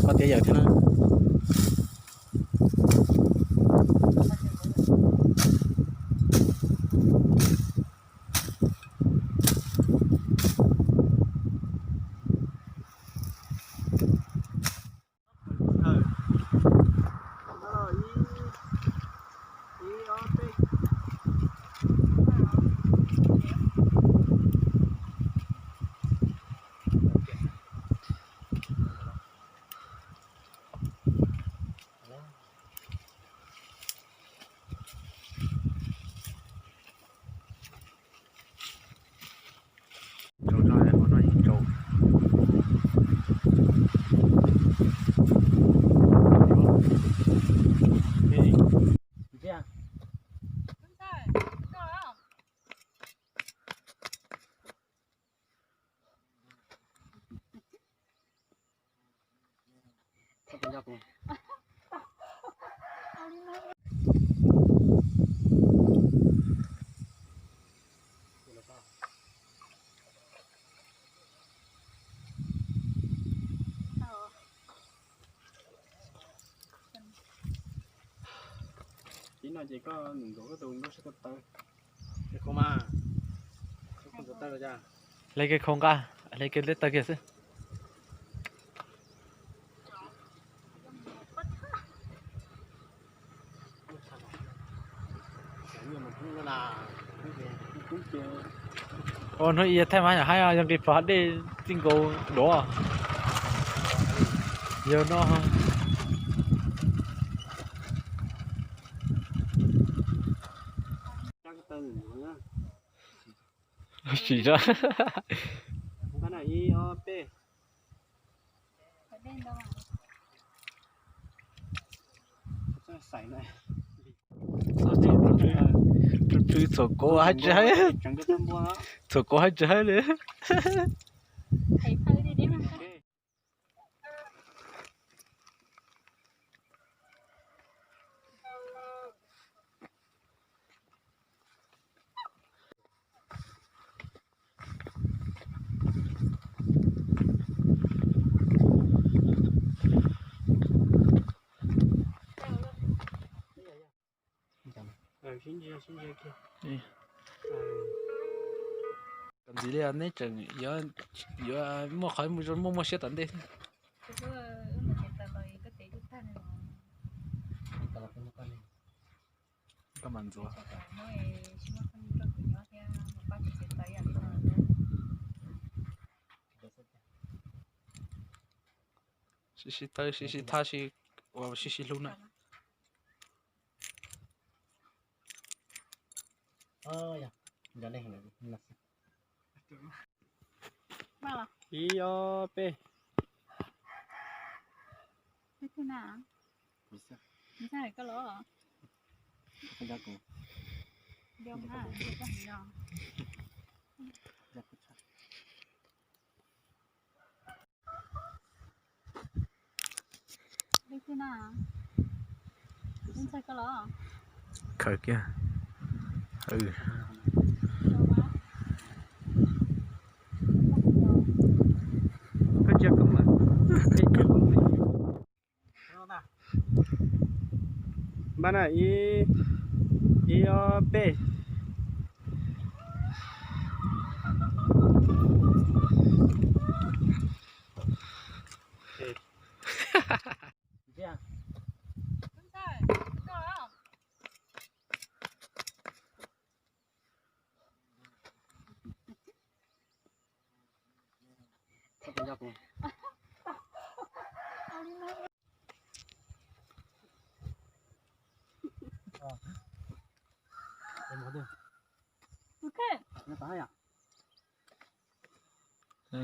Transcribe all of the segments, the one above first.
Koj tias yawm thiab na. Tsaus no, hauv no yeej tsaus. Tib no ces koj num nkaus koj tus nkauj sab ko taw. Kev khoom mas, kev khoom tus taw los cas? Hle kev khoom nqa, hle kev hle taw kiag xwb. Ua hnub ib thaij mas yog haib, yog nqis plho dej txij nkaus duav. Yog no. Sim zog. Pw pw txhuam kauv haib tsis haib, txhuam kauv haib tsis haib li. Kom ntxiv li neb tseem yuav muaj qhov muaj muaj siab tom ntej. Koj mam ntxuav. Sib sib tawb sib sib thab sib, uas sib sib hlub na. Ib ob peb. Khaws kiag. Npaj na, ib, ib ob peb.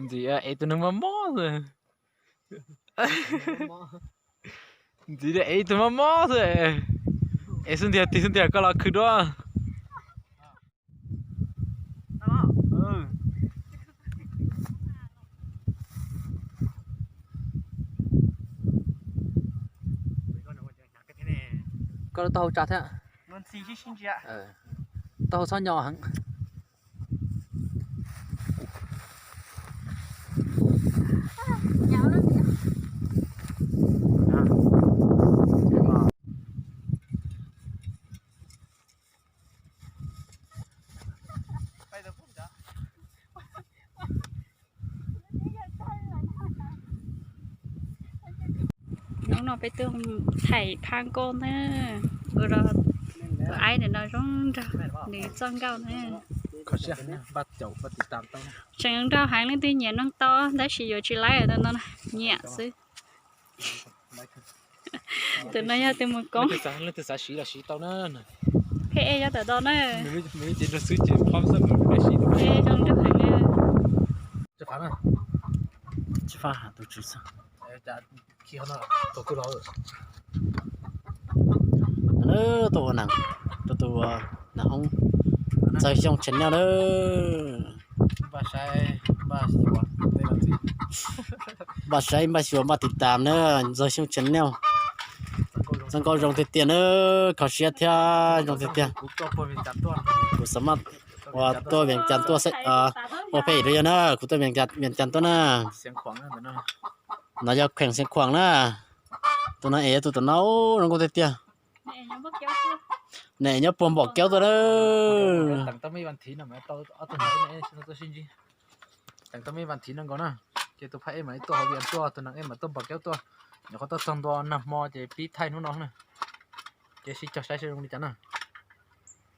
Ntxiv ev tus neeg mob mob xwb. Ntxiv ev tus mob mob xwb. Ev xub ntiag tig xub ntiag koj los khwv dua. Koj lub taub hau tsa thiab. Taub hau txhob nyo heev. Hnub no peb tuaj thaij phab nkauj na, ua rau tus aib ntawm no zoo nraug, nws txoj nkauj na. Tseem zoo nraug heev, leej twg nyiam noog tau tab sis yuav tsis laib no, nyiam xwb. Tus no yog tus mus koob. Leej twg xav siv los siv tau na. Pheej ej nyob tom no na. Nws ces nrog xwb ces phob xwb nws siv tau. Zoo nraug heev na. Tsis faj tus tswv xwb. Tuaj ua neeg rau tus nag hoob Ntxawg Xyooj channel na. Npaj saib npaj xyuas npaj tiv tam na, Ntxawg Xyooj channel. Txoj nkauj zoo tiag tiag na, kho siab thiab zoo tiag tiag. Kuv xam maj uas tuaj Vias Cas tuaj, ua pheej rau yog na, kuv tuaj Vias Cas tuaj na. No yog kheem Xeev Khuam na. Tus no es tus tom no zoo nkauj tiag tiag. Nws nyob puag Npom Keub tuaj na. Teem tau me vas thiv no nkaus na, ces tus phab ej mam li tuaj hauv Vias tuaj, tus neeg ej mam tuaj Npom Keub tuaj. Nyuam qhuav tuaj txog ntua nag hmo ces pib thaij hnub no na. Ces sib cog saib seb zoo li cas na.